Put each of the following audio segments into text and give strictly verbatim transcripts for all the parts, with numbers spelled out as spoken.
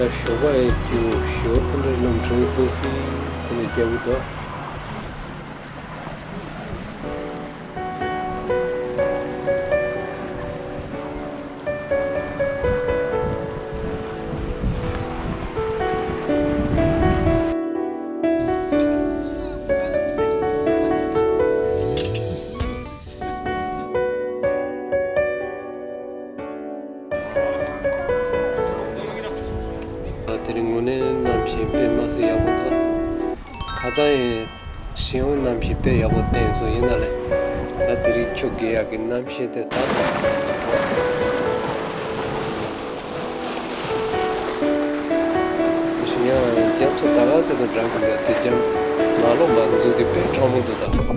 ཞོགས་པ་ཡི་སྐྱིད་པོ་ཞོགས་དེ་འདྲ་རྣམ་འཕྲུལ་སེ་སེ་དེ་ནས་རྒྱབ་འདུག་ད་དེ་རིང་དངོས་གནས་གནམ་གཤིས་དཔེ་མ་སྲིད་ཡག་པོ་འདུག་ཁ་སང་ཡི་ཞིང་གནམ་གཤིས་དཔེ་ཡག་པོ་བསྟན་སོང་ཡིན་ན་ལས། ད་དེ་རིང་ཆུ་རྒྱག་ཡག་གི་གནམ་གཤིས་དེ་ད་ལྟ། ཡང་རྒྱ་མཚོ་ད་ག་ཚོད་དུ་འགྲམ་གྱི་འདུག་དེ་རྒྱ་མ་ལོག་པ་མཛོད་དེ་དཔེ་གྲང་མོ་འདུག་ད།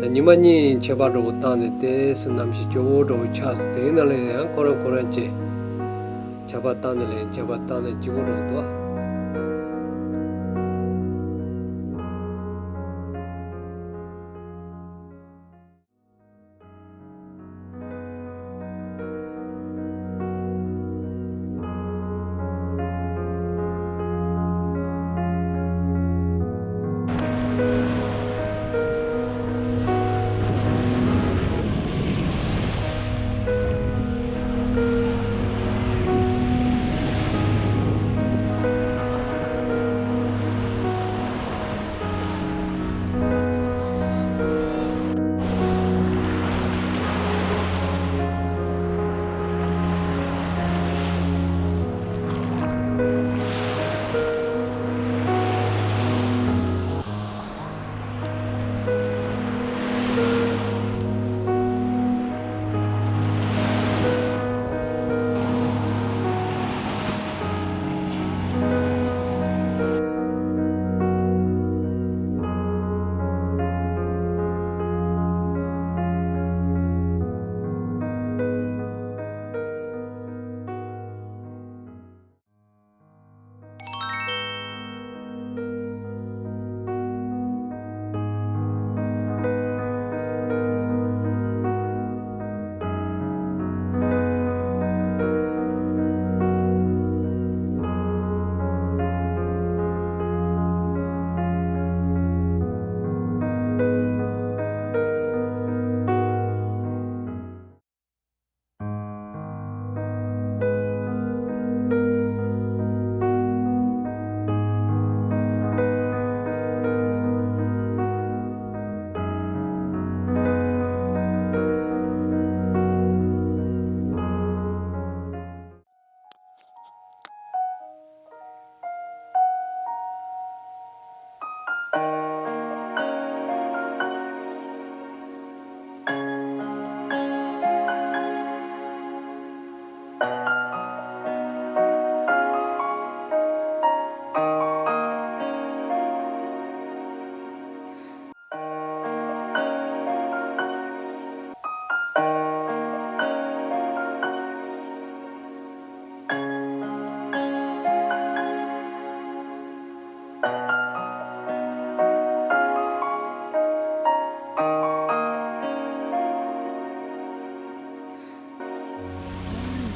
ད་ཉི་མ་གཉིས་ཁྱད་པར་འདྲ་པོ་བཏང་ནས་ཏོག་ཙམ་གནམ་གཤིས་སྐྱོ་བོ་འདྲ་པོ་ཆགས་སོང་། དེ་ཡིན་ན་ལས་ཡང་ཁོ་རང་ཁོ་རང་བྱས། ཁྱད་པར་བཏང་ནས་ལས་ཁྱད་པར་བཏང་ནས་སྐྱིད་པོ་འདྲ་པོ་འདུག་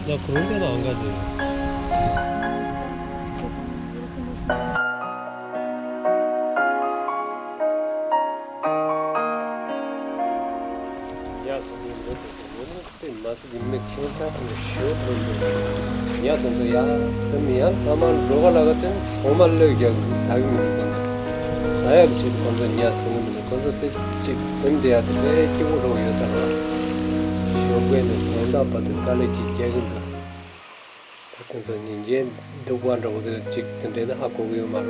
ད་ཁོ་རང་དེ་ལ་ཨང་ག་དེ། ཡ་ཟེར་ནས་འདོད་དེ་ཟེར་ནས་དཔེ་མ་སྲིད་ཀྱི་མི་ཁྱད་མཚར་དེ་འདྲ་ཞེ་པོ་མཐོང་འདུག་ཡ་དེ་ཚོ་ཡ་སེམས་ཡ་ཚང་མ་འགྲོ་ག་ལ་ག་དེ་ཚང་མ་བློས་རྒྱག་གི་འདུག་ཟ་གི་མི་འདུག་ཁོང་ཚོ་ཟ་ཡ་གི་ཆེད་དུ་ཁོང་ཚོ་ཉལ་ཟིན་གི་མི་འདུག་ཁོང་ཚོ་དེ་གཅིག་སེམས་དེ་ཡ་དེ་དཔེ་སྐྱིད་པོ་རོགས་ཡོད་ས་རེད། ཞོགས་པ་ནས་དགོང་དག་བར་དུ་དཀའ་ལས་ཀྱིས་རྒྱག་གི་འདུག་ད་དེ་ཚོ་ཉིན་རྒྱན་སྡུག་པ་འདྲ་བོ་དེ་གཅིག་དེ་འདྲས་ན་ཧ་གོ་གི་ཡོད་མ་རེད་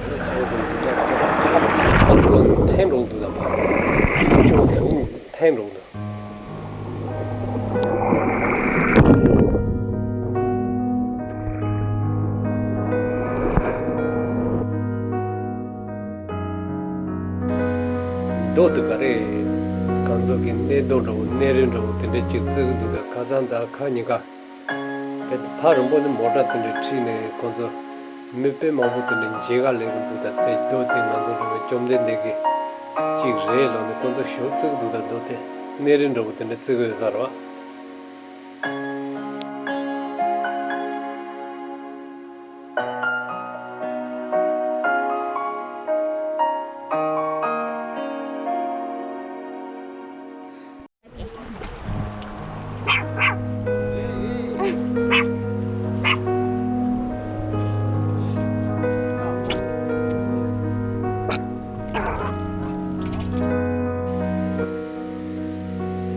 བ། ཚོགས་འདུ་འདི་དག་ཁ་ཁ་ལོ་འཐེན་རོགས་འདུག་དང་ཕ་ཤུགས་ཆུང་ཤུགས་འཐེན་རོགས་འདུག་རྡོ་དེ་ག་རེ། གང་ཚོ་གི་གནས་རྡོ་འདྲ་བོ་གནས་རི་འདྲ་བོ་དེ་འདྲ་ཅིག་བརྩི་གི་འདུག་ད་ཁ་སང་ད་ཁ་ཉིན་ཀ་དེ་ཐག་རིང་པོ་ནས་མོ་ཊ་དེ་འདྲ་ཁྲིད་ནས་ཁོང་ཚོ་མི་དཔེ་མང་པོ་དེ་འདྲ་མཇལ་ག་སླེབས་གི་འདུག་ད་དེ་རྡོ་དེ་ང་ཚོ་འདྲ་བོ་བཅོམ་ལྡན་འདས་ཀྱི་ཅིག་རེད་ལབ་ནས་ཁོང་ཚོ་ཞོ་བརྩི་གི་འདུག་ད་རྡོ་དེ་གནས་རི་འདྲ་བོ་དེ་འདྲ་བརྩི་གི་ཡོད་ས་རེད་བ།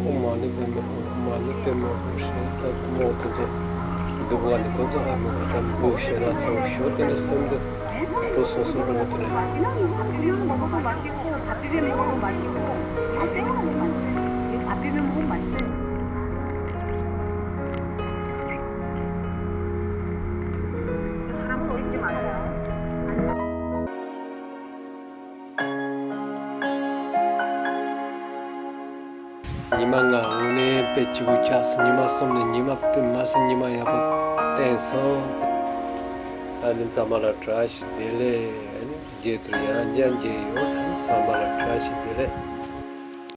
ཨོཾ་མ་ཎི་པདྨེ་ཧཱུྃ། ཨོཾ་མ་ཎི་པདྨེ་ཧཱུྃ་ཧྲཱིཿ། ད་ཀུ་མོ་དེ་ཚོ་སྡུག་པ་ནི་ཁོ་ཚོ་ཧ་མི་གོ་ད་འབུ་ཤེས་ར་ཚ་བོ་ཞོ་དེ་འདྲ་སེམས་སྡུག་པོ་སོ་སོ་འགྲོ་བ་དེ་རེད། ཉི་མ་ལྔ་འོང་ནས་དཔེ་སྐྱིད་པོ་ཆགས་སོང་། ཉི་མ་གསུམ་ནས་ཉི་མ་དཔེ་མ་སྲིད་ཉི་མ་ཡག་པོ་བསྟན་སོང་། ཨ་ནི་ཚང་མ་ལ་བཀྲ་ཤིས་བདེ་ལེགས། ཨ་ནི་རྗེས་སུ་ཡང་བསྐྱར་མཇལ་ཡོང་། ཨ་ནི་ཚང་མ་ལ་བཀྲ་ཤིས་བདེ་ལེགས།